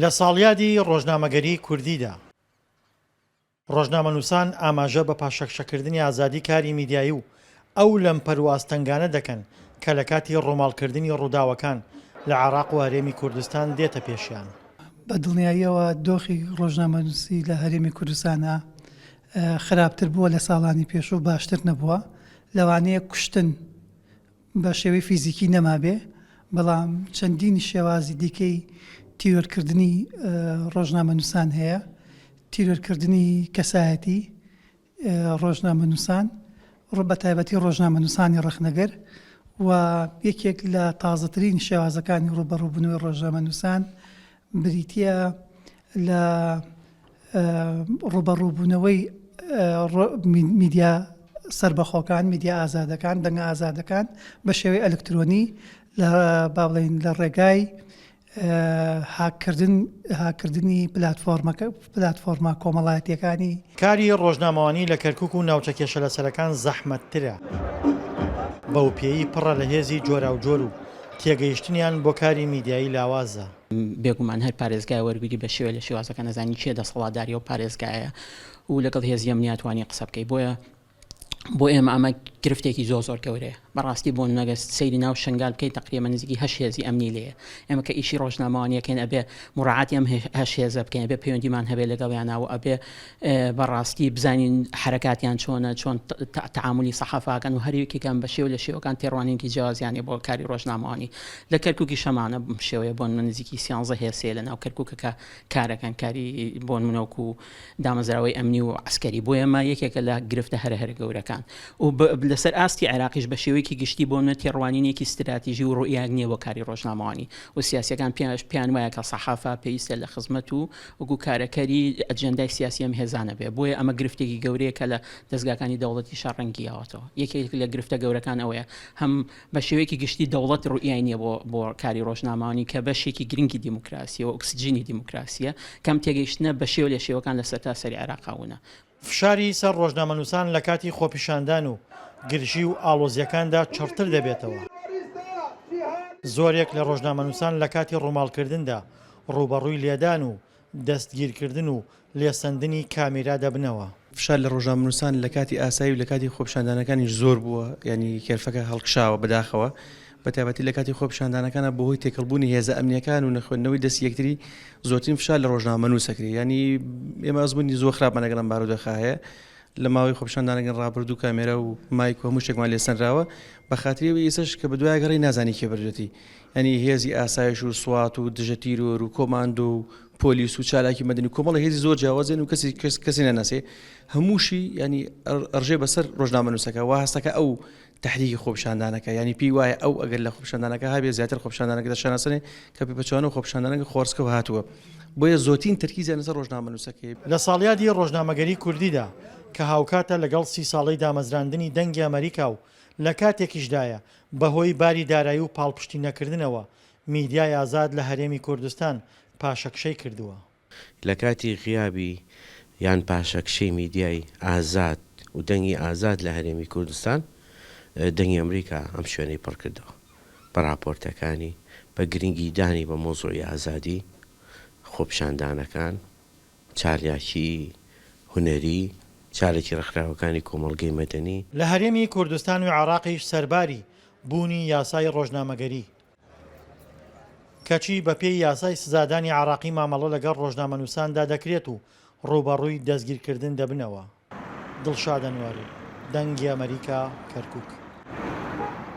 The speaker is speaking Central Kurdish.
لە ساڵیادی ڕۆژنامەگەریی کوردیدا، ڕۆژنامەنووسان ئاماژە بە پاشەکشەکردنی ئازادی کاری میدیایی و ئەو لەمپەر و ئاستەنگانە دەکەن کە لە کاتی ڕووماڵکردنی ڕووداوەکان لە عێراق و هەرێمی کوردستان دێتە پێشیان. بە دڵنیاییەوە دۆخی ڕۆژنامەنووسی لە هەرێمی کوردستانا خراپتر بووە لە ساڵانی پێشوو باشتر نەبووە، لەوانەیە کوشتن بە شێوەی فیزیکی نەمابێ، بەڵام چەندین شێوازی دیکەی تیرۆرکردنی ڕۆژنامەنووسان هەیە، تیرۆرکردنی کەسایەتی ڕۆژنامەنووسان، بە تایبەتی ڕۆژنامەنووسانی ڕەخنەگر و یەکێک لە تازەترین شێوازەکانی ڕووبەڕووبوونەوەی ڕۆژنامەنووسان بریتییە لە ڕووبەڕووبوونەوەی میدیا سەربەخۆکان، میدیا ئازادەکان، دەنگە ئازادەکان بە شێوەی ئەلکترۆنی لە با بڵێین لە ڕێگای هاککردن هاککردنی پلاتفۆرمەکە پلاتفۆرمە کۆمەڵایەتییەکانی. کاری ڕۆژنامەوانی لە کەرکوک و ناوچە کێشەلەسەرەکان زەحمەتترە، بەوپێیەی پڕە لە هێزی جۆراوجۆر و تێگەیشتنیان بۆ کاری میدیایی لاوازە. بێگومان هەر پارێزگای وەرگری بە شێوە لە شێوازەکان ئەزانی کێ دەسەڵاتداری ئەو پارێزگایە و لەگەڵ هێزی ئەمنی ئەتوانی قسە بکەی بۆیە بۆ ئێمە ئەمە گرفتێکی زۆر زۆر گەورەیە بەڕاستی بۆ نەگەست سەیری ناو شنگال بکەیت تقریبا نزیکی هەش هێزی ئەمنی لێیە ئێمە کە ئیشی ڕۆژنامەوانیەکەین ئەبێ مراعاتی ئەم هەش هێزە بکەین ئەبێ پەیوەندیمان هەبێ لەگەڵیانە و ئەبێ بەڕاستی بزانین حەرەکاتیان چۆنە، چۆن تەعامولی سەحافاکەن و هەر یەکێکیان بە شێوە لە شێوەکان تێڕوانینێکی جیاوازیان هەیە بۆ کاری ڕۆژنامەوانی. لە کەرکووکیش هەمانە بەم شێوەیە بۆ نموونە نزیکی سیانزە هێز هەیە لە ناو کەرکووکە کە کارەکەن کاری بۆ نموونە وەکوو دامەزراوەی ئەمنی و عەسکەری بۆیە ئەمە یەکێکە لە گرفتە هەرە هەرە گەورەکان و لەسەر ئاستی عێراقیش بە شێوەیەکی گشتی بۆ نموونە تێڕوانینێکی ستراتیژی و ڕوئیایەک نییە بۆ کاری ڕۆژنامەوانی و سیاسییەکان پێیان وایە کە سەحافە پێویستە لە خزمەت و وەکو کارەکەری ئەجێندای سیاسی ئەم هێزانە بێ، بۆیە ئەمە گرفتێکی گەورەیە کە لە دەزگاکانی دەوڵەتیشا ڕەنگی یاوەتەوە. یەکێک لە گرفتە گەورەکان ئەوەیە هەم بە شێوەیەکی گشتی دەوڵەت ڕوئیای نییە بۆ بۆ کاری ڕۆژنامەوانی کە بەشێکی گرنگی دیموکراسییە و ئۆکسجینی دیموکراسییە، کەم تێگەیشتنە بە شێوە لە شێوەکان لە سەرتاسەری عێراقا ونە. فشاری سەر ڕۆژنامەنووسان لە کاتی خۆپیشاندان و گرژی و ئاڵۆزییەکاندا چڕتر دەبێتەوە. زۆرێک لە ڕۆژنامەنووسان لە کاتی ڕووماڵکردندا ڕووبەڕووی لێدان و دەستگیرکردن و لێسەندنی کامیرا دەبنەوە. فشار لە ڕۆژنامەنووسان لە کاتی ئاسایی و لە کاتی خۆپیشاندانەکانیش زۆر بووە، یانی کێرفەکە هەڵکشاوە بەداخەوە، بەتایبەتی لە کاتی خۆپیشاندانەکانا بەهۆی تێکەڵبوونی هێزە ئەمنییەکان و نەخوێندنەوەی دەستی یەکتری زۆرترین فشار لە ڕۆژنامەنووس ئەکرێ یانی ئێمە ئەزموونی زۆر خراپمان لەگەڵ ئەم بارودۆخە هەیە لە ماوەی خۆپیشاندانەکان ڕابردوو کامێرا و مایک و هەموو شتێکمان لێ سەنراوە بە خاتری ئەوەی ئێستاش کە بەدوای گەڕێی نازانی کێ بردوێتی یانی هێزی ئاسایش و سوات و دژە تیرۆر و کۆماندۆ و پۆلیس و چالاکی مەدەنی و کۆمەڵە هێزی زۆر جیاوازن و کەسی کەس کەسی ناناسێ هەمووشی ینی ئەڕژێ بەسەر ڕۆژنامەنووسەکە وا هەستەکە ئەو تەحریکی خۆپیشاندانەکە یانی پێی وایە ئەو ئەگەر لە خۆپیشاندانەکە هەبێ زیاتر خۆپیشاندانەکە دەشاناسێنێ کە پێپەچەوانە خۆپیشاندانەکە خۆرسکەوە هاتووە بۆیە زۆتین تەرکیزیان لەسەر ڕۆژنامەنووسەکەی. لە ساڵیادی ڕۆژنامەگەری کوردیدا کە هاوکاتە لەگەڵ سی ساڵەی دامەزراندنی دەنگی ئەمەریکا و لە کاتێکیشدایە بەهۆی باری دارایی و پاڵپشتی نەکردنەوە میدیای ئازاد لە هەرێمی کوردستان پاشەکشەی کردووە. لە کاتی غیابی یان پاشەکشەی میدیای ئازاد و دەنگی ئازاد لە هەرێمی کوردستان، دەنگی ئەمریکا ئەم شوێنەی پڕ کردەوە بە ڕاپۆرتەکانی، بە گرنگی دانی بە مەوزوعی ئازادی، خۆپیشاندانەکان، چالاکیی هونەری، چاالکی ڕێکخراوەکانی کۆمەڵگەی مەدەنی. لە هەرێمی کوردستان و عێراقیش سەرباری بوونی یاسای ڕۆژنامەگەری، کەچی بەپێی یاسای سزادانی عێراقی مامەڵە لەگەڵ ڕۆژنامەنووساندا دەکرێت و ڕووبەڕووی دەستگیرکردن دەبنەوە. دڵشاد ئەنوەر، دەنگی ئەمەریکا، کەرکوک.